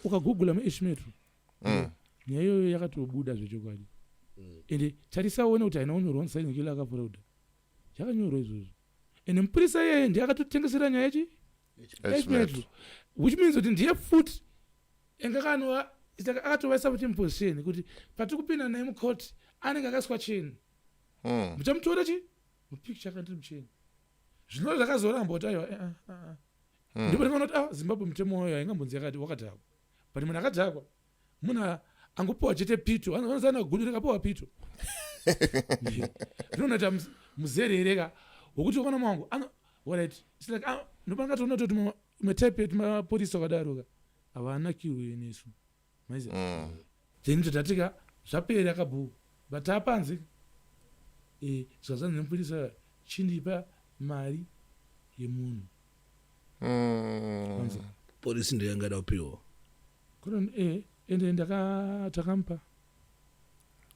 Ukagugula mueshmetro nyaya iyoyo yakatobuda zvechokwadi. Ende tarisa uone kuti haina kunyorwa musilent killer akapfura kuda zvakanyorwa izvozvo. Ende mupurisa iyeye ndiye akatotengesera nyaya yechi H-Metro, which means kuti ndiye futi enge akanova akatovaisa futi muposition kuti patiri kupinda naye mucourt anenge akaiswa cheni. Muchamutora chi mupicture akandiri mucheni. Zvinova zvakazoramba kuti aiwa Ndipo ndikaona kuti ah, Zimbabwe mutemo wayo haingambonzi yakati wakadhakwa, but munhu akadhakwa munhu angopiwa chete pito, anozana gudu rikapiwa pito zvinoona kuti muzerere ka wokuti ukaona mwangu ano alright, it's like ah, ndopangatoona kuti imwe type yetumapurisa wakadaro ka havana kiwe nesu maiza. Then tatatika zvapera kabhuku but tapanze zvazvanzi nemupurisa chindipa mari yemunhu. Polisi ndiyo yanga ida kupiwa. Ende ndaka takamupa.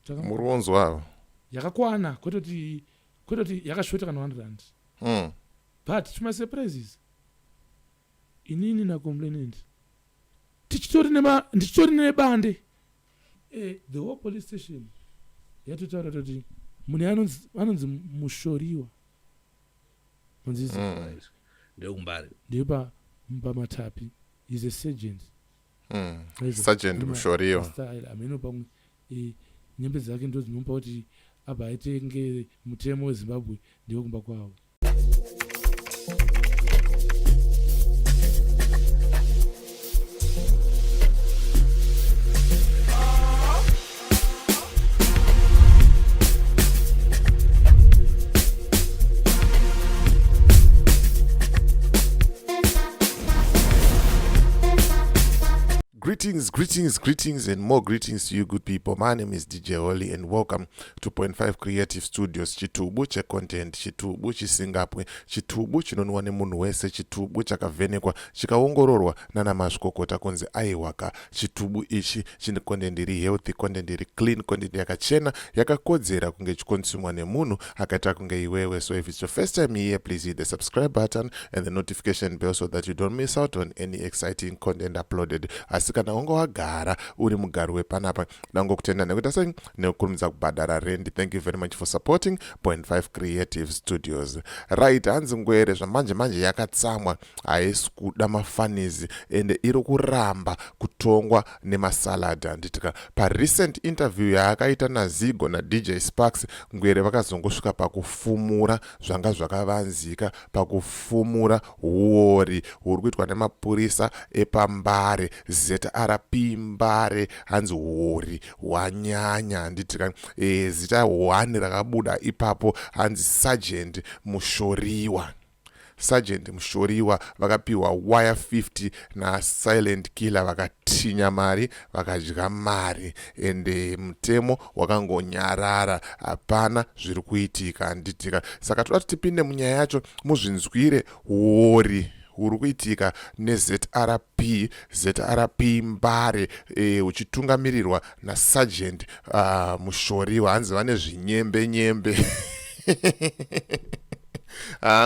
Muri kunzwa? Yakakwana kwete kuti yakashota kana 1 rand. But to my surprises inini na complainant tichitori nema ndichitori nebande. The whole police station yatotaura toti munhu anonzi Mushoriwa. Manzisa? Ndekumbare. Ndepa pamatapi. He's a sergeant. Sergeant Mushoriwa. Style ameno pamwe nyembe dzake ndo dzinomupa kuti abva aite nge mutemo weZimbabwe ndiwe kumba kwavo. Greetings, greetings, greetings, and more greetings to you good people. My name is DJ Holly and welcome to 0.5 Creative Studios. Chitubu checontent, chitubu chisingapwe, chitubu chinonwa nemunhu wese, chitubu chakavhenekwa, chikaongororwa nana mazvikokota kunzi aiwaka. Chitubu ichi chine content iri healthy, content iri clean, content yakachena, yakakodzera kunge ichikonsumwa nemunhu akaita kunge iwewe. So if it's your first time here, please hit the subscribe button and the notification bell so that you don't miss out on any exciting content uploaded. Asi kana wanga wagara uri mugari wepanapa, ndangokutenda nekuita sei nekukurumidza kubhadhara rent. Thank you very much for supporting 0.5 Creative Studios. Right, hanzi ngwere zvamanje manje yakatsamwa, haisi kuda mafanizi ende iri kuramba kutongwa nemasalad. Handitika parecent interview yaakaita naZigo naDJ Sparks, Ngwere vakazongosvika pakufumura zvanga zvakavanzika, pakufumura huori huri kuitwa nemapurisa epaMbare, ZRP Mbare. Hanzi huori hwanyanya. Handitika zita 1 rakabuda ipapo hanzi Sergeant Mushoriwa. Sergeant Mushoriwa vakapiwa wire 50 naSilent Killer, vakatinya mari, vakadya mari, ende mutemo wakangonyarara, hapana zviri kuitika. Handitika saka toda kuti tipinde munyaya yacho muzvinzwire huori huri kuitika neZRP, ZRP Mbare, huchitungamirirwa naSergeant Mushoriwa. Hanzi vane zvinyembe nyembe.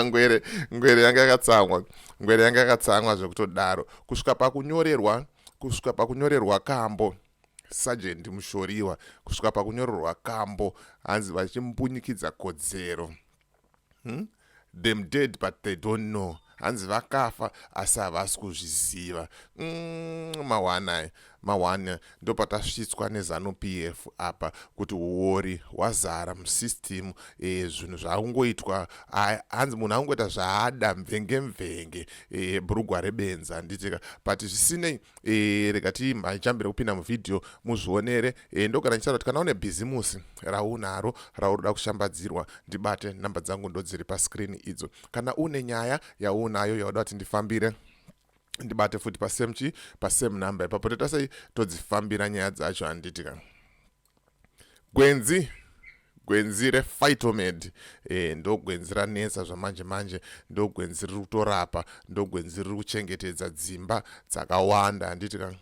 Ngwere, ngwere yanga yakatsamwa, ngwere yanga yakatsamwa zvekutodaro kusvika pakunyorerwa, kusvika pakunyorerwa kambo Sergeant Mushoriwa, kusvika pakunyorerwa kambo hanzi vachimbunyikidza kodzero. Them dead but they don't know. Hanzi vakafa asi havasi kuzviziva. Mahwana mahwana ndopatasvitswa neZANU PF apa kuti huori hwazara musystem. Zvinhu zvakungoitwa, hanzi munhu akungoita zvaada mvenge mvenge, bhurugwa rebenzi. Handitika but zvisinei, rega timhanyambire kupinda muvhidhiyo muzvionere. Ndogara ndichitaura kuti kana une bhizimusi raunaro raunoda kushambadzirwa, ndibate, namba dzangu ndodziri pascreen idzo. Kana une nyaya yaunayo yauda kuti ndifambire, ndibate futi pasame chi pasame number ipapo, toita sei, todzifambira nyaya dzacho. Handitika gwenzi rePhytomed, ndo gwenzi ranetsa zvamanje manje, ndo gwenzi riri kutorapa, ndo gwenzi riri kuchengetedza dzimba dzakawanda. Handitika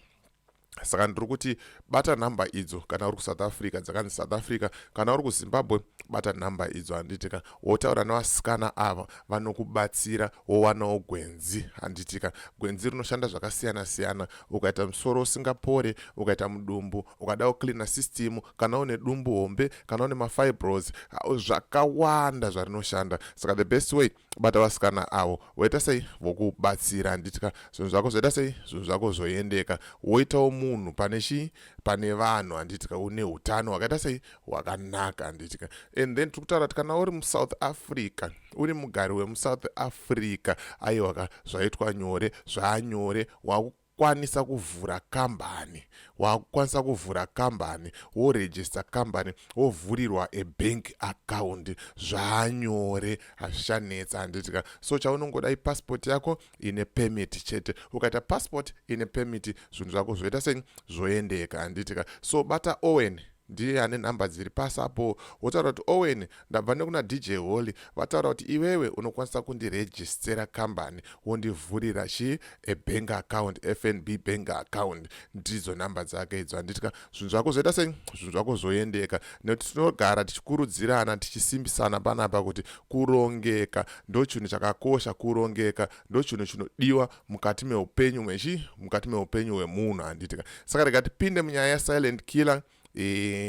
Saka ndiri kuti bata nhamba idzo kana uri kuSouth Africa, dzakanzi South Africa. Kana uri kuZimbabwe, bata nhamba idzo, handitika? Wotaura nevasikana ava, vanokubatsira, wowanawo gwenzi, handitika? Gwenzi rinoshanda zvakasiyana siyana. Ukaita musoro usingapore, ukaita mudumbu, ukada kucleana system, kana une dumbu hombe, kana une mafibros, zvakawanda zvarinoshanda. Saka the best way, bata vasikana avo, woita sei, vokubatsira, handitika? Zvinhu zvako zvoita sei, zvinhu zvako zvoendeka, woitawo munhu pane chii, pane vanhu, handitika? Une utano hwakaita sei, hwakanaka, handitika? And then tiri kutaura kuti kana uri muSouth Africa, uri mugari wemuSouth Africa, aiwaka, zvaitwa nyore, zvaanyore, wakukwanisa kuvhura kambani, wakukwanisa kuvhura kambani, worejista kambani, wovhurirwa ebank account. Zvaanyore, hazvichanetsa, handitika? So chaunongoda ipassport yako ine permit chete. Ukaita passport ine permit, zvinhu zvako zvoita sei, zvoendeka, handitika? So bata Owen, ndiye ane nhamba dziri pasi apo. Wotaura kuti, "Owen, ndabva nekuna DJ Holly, vataura kuti iwewe unokwanisa kundirejistera kambani, wondivhurira chi ebank account, FNB bank account." Ndidzo nhamba dzake idzo, handitika? Zvinhu zvako zvoita sei, zvinhu zvako zvoendeka, nekuti tinogara tichikurudzirana, tichisimbisana panapa kuti kurongeka ndo chinhu chakakosha, kurongeka ndo chinhu chinodiwa mukati meupenyu mwechi mukati meupenyu hwemunhu, handitika? Saka rega tipinde munyaya yaSilent Killer,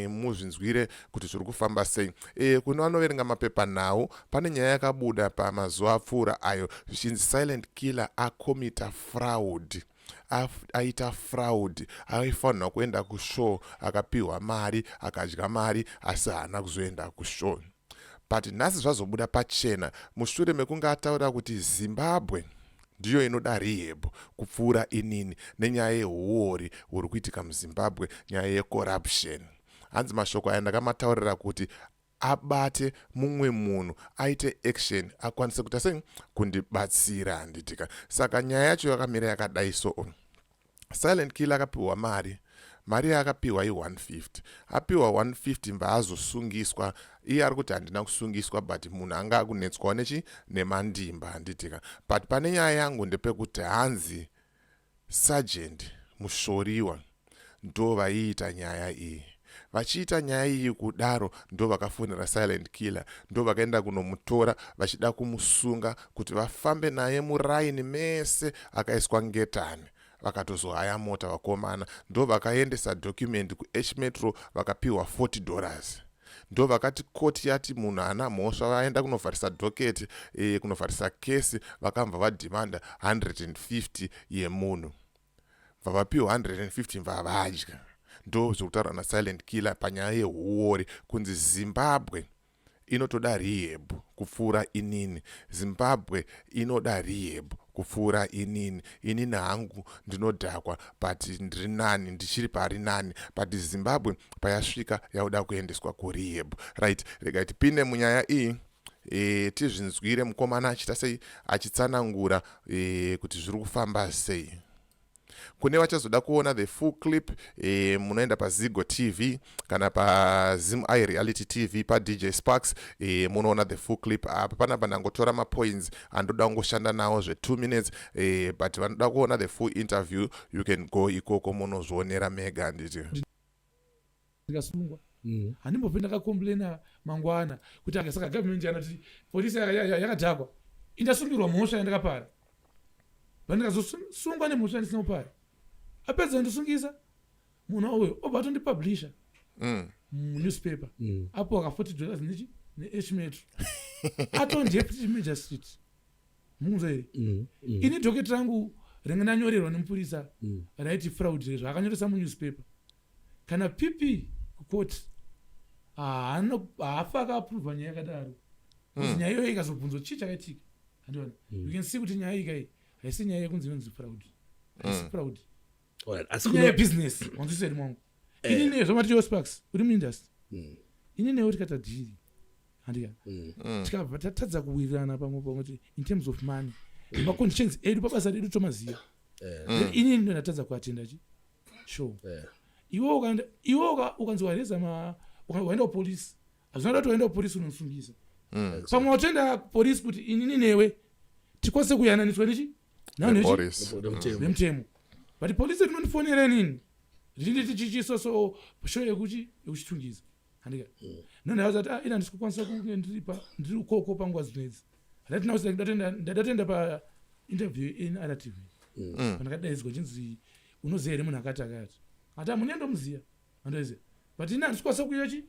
muzvinzwire kuti zviri kufamba sei. Kune vanoverenga mapepanhau, pane nyaya yakabuda pamazuva apfuura ayo zvichinzi Silent Killer akomita fraud, aita fraud. Aifanirwa kuenda kushow, akapiwa mari, akadya mari, asi haana kuzoenda kushow. But nhasi zvazobuda pachena mushure mekunge ataura kuti Zimbabwe ndiyo inoda rehab kupfuura inini, nenyaya yehuori huri kuitika muZimbabwe, nyaya yecorruption. Hanzi mashoko aya ndakamataurira kuti abate mumwe munhu aite action, akwanise kuita sei, kundibatsira, handitika? Saka nyaya yacho yakamira yakadai. So Silent Killer akapiwa mari. Mari yaakapiwa i150. Apiwa 150, mbva azosungiswa. Iye ari kuti handina kusungiswa, but munhu anga akunetswawo nechi nemandimba, handitika? But pane nyaya yangu ndepekuti hanzi Sergeant Mushoriwa ndo vaiita nyaya iyi. Vachiita nyaya iyi kudaro, ndo vakafonera Silent Killer, ndo vakaenda kunomutora vachida kumusunga kuti vafambe naye muraini mese akaiswa ngetani. Vakatozohaya mota vakomana, ndo vakaendesa document kuH Metro, vakapiwa $40. Ndo vakati koti yati munhu haana mhosva, vaenda kunovharisa docket, kunovharisa kesi. Vakabva vadhimanda 150 yemunhu, bva vapiwa 150, bva vadya. Ndo zvekutaura naSilent Killer panyaya yehuori, kunzi Zimbabwe inotoda rehab kupfuura inini, Zimbabwe inoda rehab kupfuura inini. Inini hangu ndinodhakwa, but ndiri nani, ndichiri pari nani, but Zimbabwe payasvika yauda kuendeswa kurehab. Right, regai tipinde munyaya iyi, tizvinzwire mukomana achiita sei, achitsanangura kuti zviri kufamba sei. Kune vachazoda kuona the full clip, munoenda paZigo TV kana paZim I Reality TV paDJ Sparks, munoona the full clip. Apa panapa ndangotora mapoints andoda kungoshanda nawo zve2 minutes, but vanoda kuona the full interview, you can go ikoko munozvionera mega, handiti? Ndikasungwa, handimbofi ndakacomplaina mangwana kuti aka saka government yanati polisi yakadhakwa. Indasungirwa mhosva yandakapara, vandikazosungwa nemhosva yandisina kupara. Apedza kundisungisa munhu uyo, obva atondipublisha munewspaper apo aka $40 nechi neH Metro, atondiepti magistrate. Mukunzwa here? Ini docket rangu ringe ndanyorerwa nemupurisa raiti fraud, zvaakanyoresa munewspaper. Kana PP kucourt haafa akaaprova nyaya yakadaro. Nyaya iyoyo ikazobvunzwa chii chakaitika, handiona, you can see kuti nyaya iyi kai haisi nyaya yekunzi inonzi fraud, haisi fraud. Alright, asi inyaya yebusiness, wanzwiseri mwangu? Ini zvamati Sparks uri muindustry, ini newe tikaita deal, handika? Tikabva tatadza kuwirirana pamwe pamwe in terms of money, maconditions edu pabasa redu tomaziva. Then inini ndo ndatadza kuatenda chi show. Iwe ukaenda, iwe ukanzi wareza waenda kupolisi, hazvinoda kuti waenda kupolisi unosungisa. Pamwe watoenda kupolisi kuti inini newe tikwanise kuyananiswa nechi Nepolice. Nemutemo. Nemutemo, but polisi rinondifonera inini. Richinditi chichisoso show yekuchi yekuchitungisa, handika? No, ndakazati, ah, ina handisi kukwanisa kunge ndiri pa ndiri ukoko panguva dzinedzi. Handati ndatoenda pa interview yeNRTV, pandakadaidzwa chinzi, "Unoziva here munhu akati akati?" Ati, "Hamune ndomuziva, andoziva, but ini handisi kukwanisa kuuya chi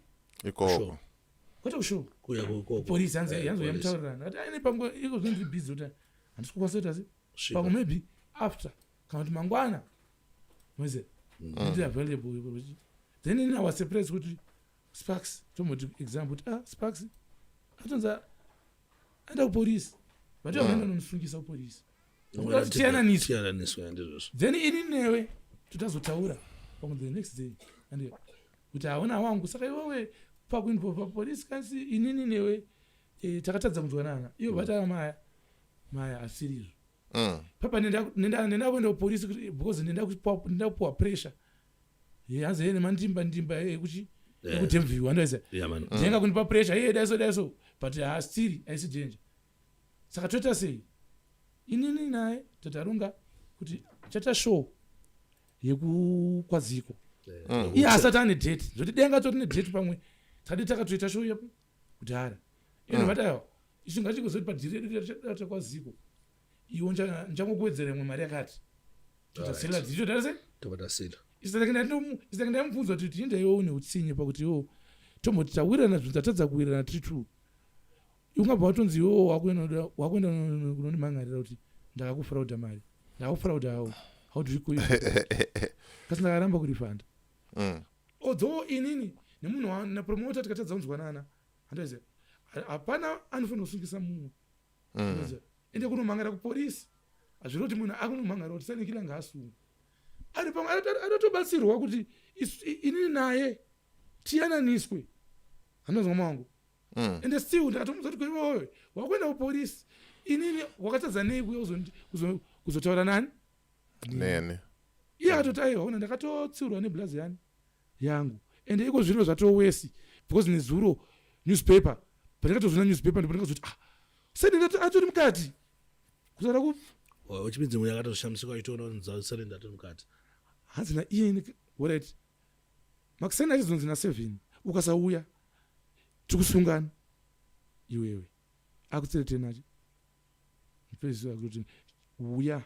ikoko. Kwete kushow. Kuya kukoko. Polisi hanzi, hanzi Police. yamutaurirana ati aine panguva iko zvino ndiri busy, kuti handisi kukwanisa kuita se Svika. pamwe maybe after kana kuti mangwana moze ndiri available. Then ini I was surprised kuti Sparks, tomboti example, kuti, ah, Sparks atonzi aenda kupolisi, but vakaenda nomusungisa kupolisi kuti tiyananiswe. Tiyananiswe, ndizvozvo. Then ini newe titazotaura pamwe the next day and kuti hauna wangu, saka iwewe pakuinvolva papolisi kansi inini newe takatadza kunzwanana iyo, but aya maya maya asirizvo. Papa nenda kuenda kupolisi because nenda kupiwa pressure. Hanzi ye nemandimba ndimba ekuchi ekuDenview, andoisa Yeah, man. Ndenga kundipa pressure iye, daiso daiso, but haasiri, haisi danger. Saka toita sei? Inini naye tatarunga kuti chaita show yekukwaziko. Iye asati ane date, zvoti denga toti nedate pamwe tadi takatoita show yepo kudhara ino, but aiwa, isu ngatigozoti padhiri redu takwaziko, iwo nchangokuwedzera imwe mari yakati, totasela dhiri, totara sei? Tobatasila. Isake ndamubvunza kuti tiinde iwo une utsinye pakuti iwo tomboti tawirirana zvinhu, tatadza kuwirirana tiri two, ungabva watonzi iwowo wakuenda kunondimhangarira kuti ndakakufrauda mari, ndakakufrauda. How do you call it? Kasi ndakaramba kurifanda. Although inini nemunhu napromoter tikatadza kunzwanana, handoziva, hapana anofanira kusungisa mumwe. Unoziva? Ende kunomhangara kupolisi hazviri kuti munhu akunomhangara kuti Sanikila ngaasungwe, ari pamwe anotobatsirwa kuti inini naye tiyananiswe, handonzwa mangu. Ende still ndakatomudza kuti iwewe wakuenda kupolisi, inini wakatadza nei kuuya kuzotaura nani? Nene. Iye akatoti, aiwa, ona, ndakatotsiurwa neblazi yani yangu, ende iko zvino zvatowesi because nezuro newspaper, pandakatozvona newspaper ndipo ndakazoti, ah, seni atori mukati kusara ku Uchipinzi mwe yakatoshamisika achitoona kuti Silent atori mukati. Hanzi naiye, alright, makuseni achizonzi na7 ukasauya tikusungana iwewe, akutseretenachi mupedzisi kuti uya.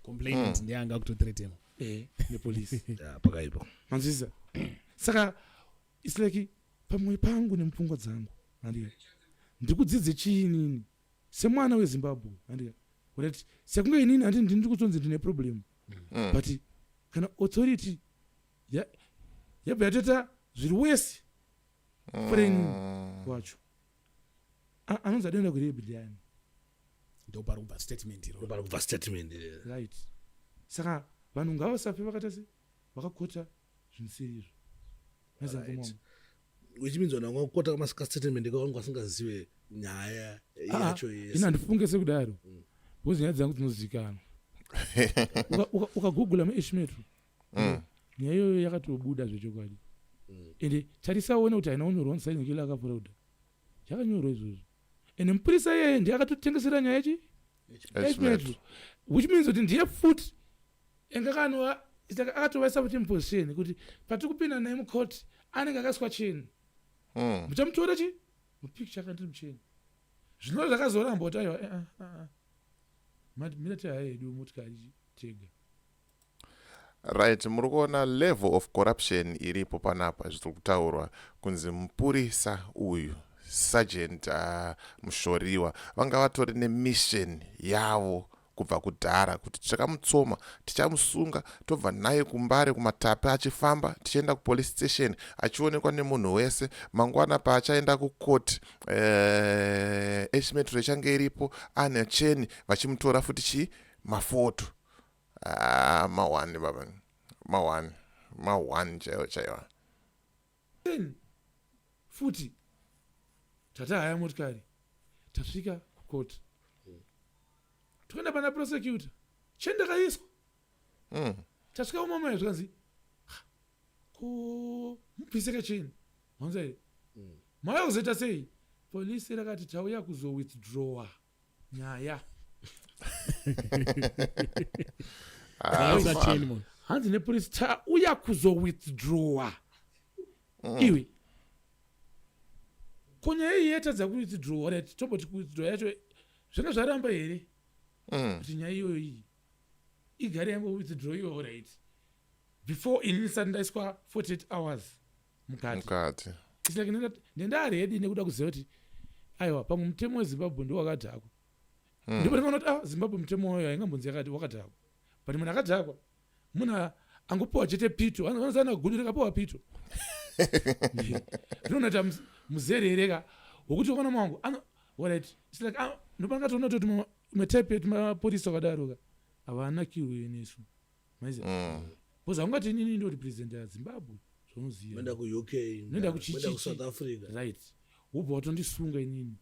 Complainant ndiye anga kutothreatenwa. Nepolisi. Ya, pakaipa. Manzwisisa? Saka it's like pamwe pangu nemupfungwa dzangu, handika, ndikudzidze chiinini semwana weZimbabwe, handika, kuti sekunge inini handi ndini kutonzi ndine problem, but kana authority yabva yatoita zviri wese kupfuura inini wacho, anonzi adoenda kurehab ndiani? Ndo pari kubva statement iro. Pari kubva statement. Right, saka vanhu ngavasafe vakaita se vakakota zvinisiri izvo. Right. Which means vanhu vangakota kastatement kavangu vasingazive nyaya yacho Ina yese. Handifunge sekudaro because nyaya dzangu dzinozivikanwa. Ukagoogle muH-Metro, nyaya iyoyo yakatobuda zvechokwadi. Ende tarisa uone kuti haina kunyorwa kuti Silent Killer akafrauda, yakanyorwa izvozvo. Ende mupurisa iyeye ndiye akatotengesera nyaya yechi H-Metro, which means kuti ndiye futi enge kanova akatovaisa futi muposition kuti patiri kupinda naye mucourt anenge akaiswa cheni. Muchamutora chi mupicture akandiri mucheni. Zvino zvakazoramba kuti aiwa, eh, ah, ah. Mira tihaya hedu motikari tega. Right, muri kuona level of corruption iripo panapa. Zviri kutaurwa kunzi mupurisa uyu, Sergeant Mushoriwa, vanga vatori nemission yavo kubva kudhara kuti tichakamutsoma, tichamusunga, tobva naye kuMbare kumatapi, achifamba tichienda kupolice station, achionekwa nemunhu wese. Mangwana paachaenda kukoti, H-Metro ichange iripo ane cheni, vachimutora futi chi mafoto. Ah, ma1 baba, ma1, ma1 chaiwo chaiwo. Then futi tatahaya motikari, tasvika kukoti, toenda pana prosecutor, cheni ndakaiswa. Tasvika umama, zvikanzi, "Ko mubvise kacheni." Wanza here? Mauya kuzoita sei? Polisi rakati, "Tauya kuzowithdrawa nyaya." Ah, Vaisa cheni munhu. Hanzi nepolisi, "Tauya kuzowithdrawa." Iwe, ko nyaya iyi yatadza kuwithdrawa? Right, tomboti kuwithdraw yacho zvanga zvaramba here? Kuti nyaya iyoyo iyi igare yangowithdrawiwa, right, before ini ndisati ndaiswa 48 hours mukati. Mukati. It's like ndendaready nekuda kuziva kuti aiwa, pamwe mutemo weZimbabwe ndowakadhakwa. Ndipo ndikaona kuti, ah, Zimbabwe mutemo wayo haingambonzi yakati wakadhakwa, but munhu akadhakwa munhu angopiwa chete pito, anozana gudu rikapiwa pito, rinoona kuti muzerereka wokuti ukona mwangu. Alright, it's like, ah, ndopangatoona kuti imwe type yetumapurisa wakadaroka havanakirwe nesu, maiziva? Because haungati inini ndoti president yaZimbabwe, zvaunoziva. Moenda kuUK. Noenda moenda kuSouth Africa. Right, wobva watondisunga inini,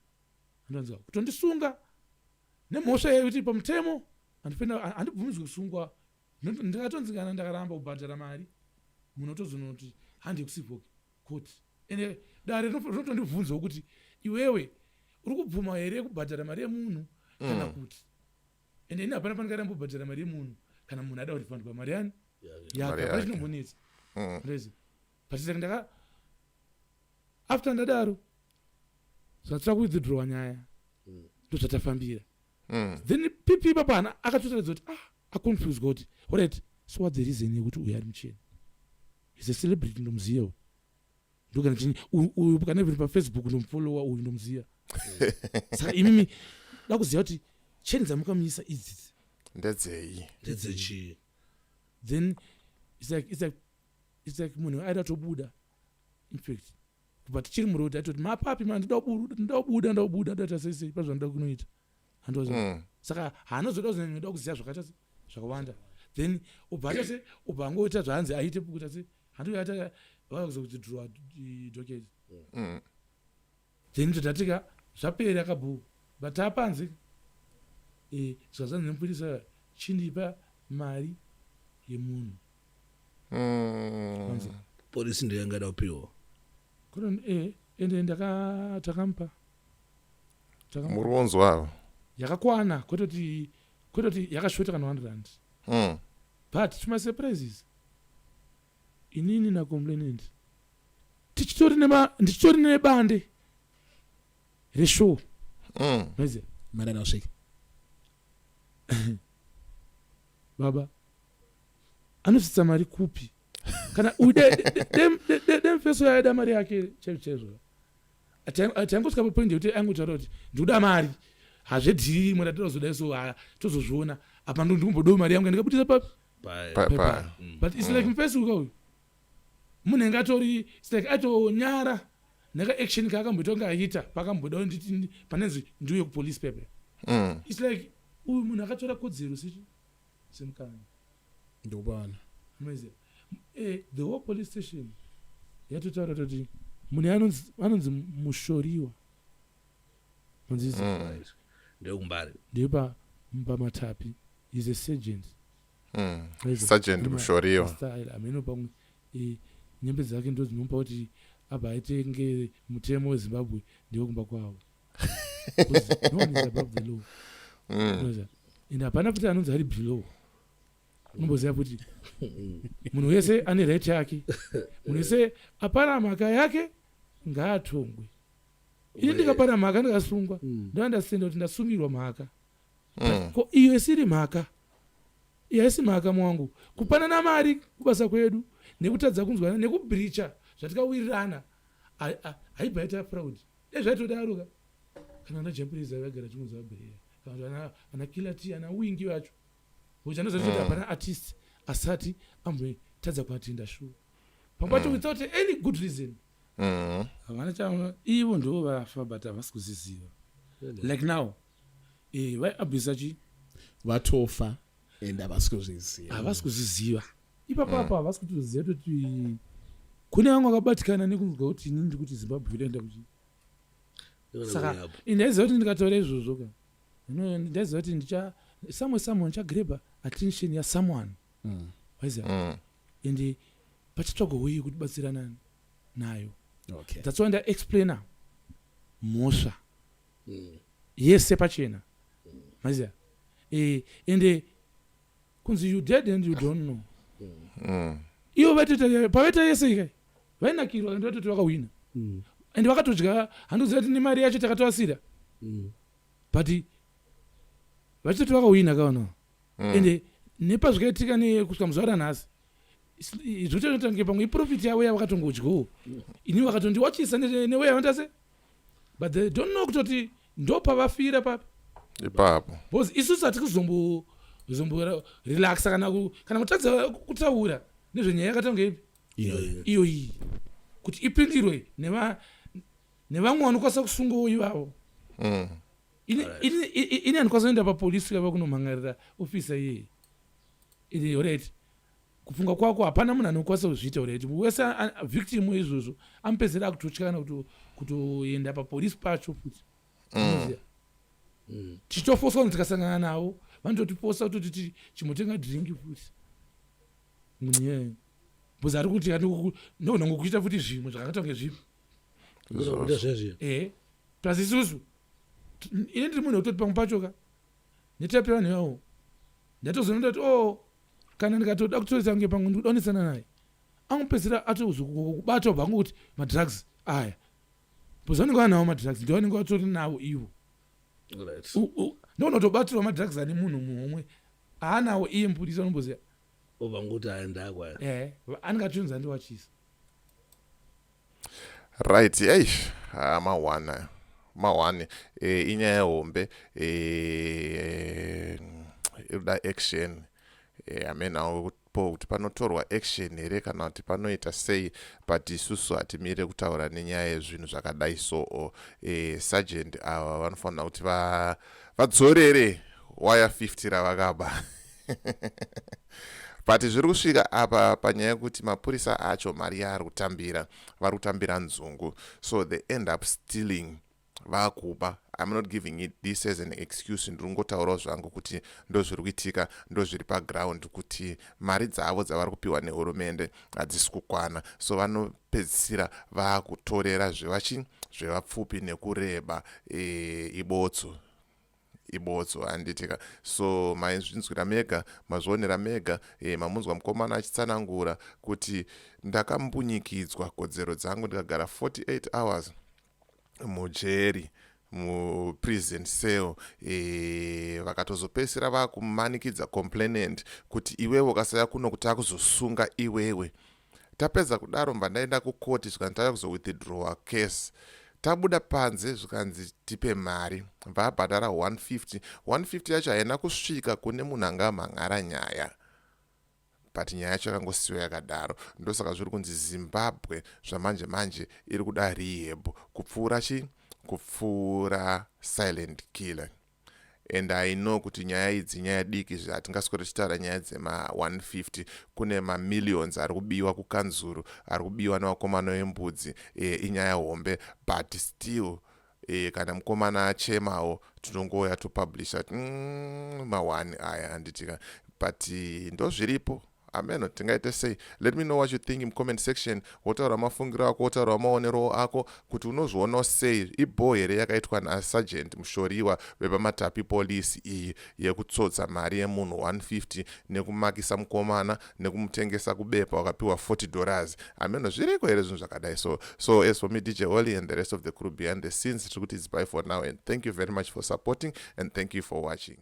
andonzwa kutondisunga nemhosva yekuti pamutemo handibvumidzwi kusungwa. Ndikatonzi kana ndakaramba kubhadhara mari, munhu otozonoti handi kucivil court, ende dare rinotondibvunzawo kuti, "Iwewe uri kubvuma here kubhadhara mari yemunhu kana kuti?" Ende ini hapana pandingaramba kubhadhara mari yemunhu kana munhu ada kurifandwa mari yani yake. Mari Hapana yake. chinombonetsa. Ndezi but saka ndaka after ndadaro, zvatsva kuwithdrawa nyaya, ndozvatafambira. Then PP ipapo hana akatotaridza kuti, ah, aconfused kuti, alright, so what's the reason yekuti uyu ari muchena, is a celebrity, ndomuziva uyu, ndokana chini uyu, kana even paFacebook ndomufollowa uyu, ndomuziva. Saka imimi da kuziva kuti cheni dzamukamisa idzidzi Ndedzei? Ndedzechii? Then it's like munhu aida tobuda. In fact, kubva tichiri muroad aitoti, "Mapapi ma, ndoda kubuda, ndoda kubuda, ndoda kubuda, ndoita sei sei pazvandoda kunoita." Handoziva. Saka haanozoda kuzonyanya kuziva zvakaita se zvakawanda. Then ubva aita se ubva angoita zvaanzi aite, kuita se handoata vakuzokuti draw docket. Then totatika zvapera kabhu, but tapanze zvazanzi nemupurisa, "Chindipa mari yemunhu." Panze. Polisi ndiyo yanga ida kupiwa. Ende ndaka takamupa. Muri kunzwa? Yakakwana, kwete kuti yakashota kana R100. But to my surprises, inini nacomplainant tichitori ndichitori nebande reshow. Maiziva? Mari anosvika. Baba, anosvitsa mari kupi kana uyu demfeso yaida mari yake chaizvo chaizvo? Taingosvika papoint yekuti aingotaura kuti, "Ndikuda mari, hazvedhiri imwe ratinozoda so, tozozviona apa, ndikumbodawo mari yangu ndikabudisa papi?" Pa. But it's like mufesi uka uyu munhu enge atori, it's like atonyara neka-action kaakamboita kunge aita pakamboda nditi panenzi ndiuye kupolice pepe. It's like uyu munhu akatora kodzero sechi semukanya. Ndopana. Amazing. The whole police station yatotaura toti munhu anonzi Mushoriwa, manzisa? Right, ndeyekuMbare. Ndepa paMatapi, is a sergeant. Aiza. Sergeant Mushoriwa. Style ameno pamwe nyembe dzake ndo dzinomupa kuti abva aitenge mutemo weZimbabwe ndewekumba kwavo. Because no one is above the law. Unoziva? And hapana futi anonzi ari below. Unomboziva kuti munhu wese ane right yake, munhu wese apara mhaka yake ngaatongwe. Ini ndikapara mhaka ndikasungwa, ndoandasenda kuti ndasungirwa mhaka. Ko iyo isiri mhaka, iyo haisi mhaka mwangu. Kupanana mari kubasa kwedu nekutadza kunzwana nekubreacha zvatikawirirana haibva yaita fraud. Dai zvaitodaroka kana ana Jah Prayzah vagara chingonzi vabhireya, kana kuti ana Killer T, ana Wingi vacho, which anoziva kuti hapana artist asati ambotadza kuatenda show pamwe pacho without any good reason. Havana cha ivo ndo vafa, but havasi kuziziva. Like now, vaiabhisa chi Vatofa and havasi kuzviziva. Havasi kuzviziva ipapo apo, havasi kutoziva kuti kune vamwe vakabatikana nekunzwa kuti inini ndiri kuti Zimbabwe inoenda kuchi. Saka ndaiziva kuti ndikataura izvozvo ka, ndaiziva kuti ndicha someone ndichagreba attention yasomeone, waiziva? Ende pachatsvagwa way yekuti nayo. That's why ndaexplaina mhosva yese pachena, maiziva? Ende kunzi you dead and you don't know. Ivo vaitoita pavaita yese ikai, vainakirwa ende vatoti vakahwina ende vakatodya. Handoziva kuti nemari yacho takatovasira, but vachitoti vakahwina kaona. Ende nepazvikaitika nekusvika muzuva ranhasi, zvototange pamwe iprofit yavo yavakatongodyawo. Ini vakatondiwachisa neweya vandase, but they don't know kutoti ndopavafira papi. Ipapo. Because isusu hatiri kuzombo zombo relaxa kana kutadza kutaura nezvenyaya yakatanga ipi iyo iyi, kuti ipindirwe nevamwe vanokwanisa kusungawo ivavo. Ini handikwanisa kuenda papolisi kava kunomhangarira ofisa iyeye iri. Alright, kufunga kwako hapana munhu anokwanisa kuzviita. Alright, wese victim izvozvo amupedzera akutotya kana kutoenda papolisi pacho futi. Unoziva, tichitofoswa kuti tikasangana navo vanototifosa kutoti chimbotenga drink futi munhu iyeye, because ari kuti ndonongokuita futi zvimwe zvakakaita kunge zvipi. Kuita zvezviya. Ehe, plus isusu ini ndiri munhu wekutoti pamwe pacho ka netype yevanhu ivavo ndatozonoda kuti, o, kana ndikatoda kutoita kunge pamwe ndikudaonesana naye, angopedzisira atozokubata ubva angokuti madrugs aya, because vanenge vanawo madrugs, ndo vanenge vatori nawo ivo. Ndonotobatirwa madrugs ane munhu muhomwe aanawo iye mupurisa, unomboziva. Obva ngoti aya ndakwa. Ehe, anenge achitonzi andiwachisa. Right, eish, ha, mahwana mahwane. Inyaya yehombe, inoda action. Amenawo po kuti panotorwa action here kana kuti panoita sei, but isusu hatimire kutaura nenyaya yezvinhu zvakadai. So sergeant ava vanofanira kuti vadzorere waya 50 ravakaba. But zviri kusvika apa panyaya yekuti mapurisa acho mari yaari kutambira, vari kutambira nzungu, so they end up stealing, vakuba. I'm not giving it this as an excuse, ndiri kungotaurawo zvangu kuti ndo zviri kuitika, ndo zviri paground, kuti mari dzavo dzavari kupiwa nehurumende hadzisi kukwana, so vanopedzisira vaakutorera zvevachi zvevapfupi nekureba. Ibotso, ibotso, handitika? So maizvinzwira mega, mazvionera mega. Mamunzwa mukomana achitsanangura kuti ndakambunyikidzwa kodzero dzangu, ndikagara 48 hours mujeri, muprison cell. Vakatozopedzisira vakumanikidza complainant kuti iwewe ukasaya kuno kuti akuzosunga iwewe. Tapedza kudaro, mba ndaenda kukoti, zvikanzi tauya kuzowithdrawa case. Tabuda panze, zvikanzi tipe mari. Bvabhadhara 150. 150 yacho haina kusvika kune munhu anga amhan'ara nyaya, but nyaya yacho yakangosiyiwa yakadaro. Ndosaka zviri kunzi Zimbabwe zvamanje manje iri kuda rehab kupfuura chi kupfuura silent killer. And I know kuti nyaya idzi nyaya diki, hatingaswere tichitaura nyaya dzema150. Kune mamillions ari kubiwa kukanzuru, ari kubiwa nevakomana vembudzi. Inyaya hombe, but still, kana mukomana achemawo, tinongouya topublisha kuti ma1 aya, handitika? But ndo zviripo, ameno tingaite sei. Let me know what you think in comment section. Wotaura mafungiro ako, wotaura maonero ako kuti unozvionawo sei. Ibho here yakaitwa nasergeant Mushoriwa vepaMatapi Polisi iyi yekutsotsa mari yemunhu 150 nekumakisa mukomana nekumutengesa kubepa wakapiwa $40? Ameno zviriko here zvinhu zvakadai? So as for me, DJ Holly, and the rest of the crew behind the scenes, tiri kuti it's bye for now, and thank you very much for supporting and thank you for watching.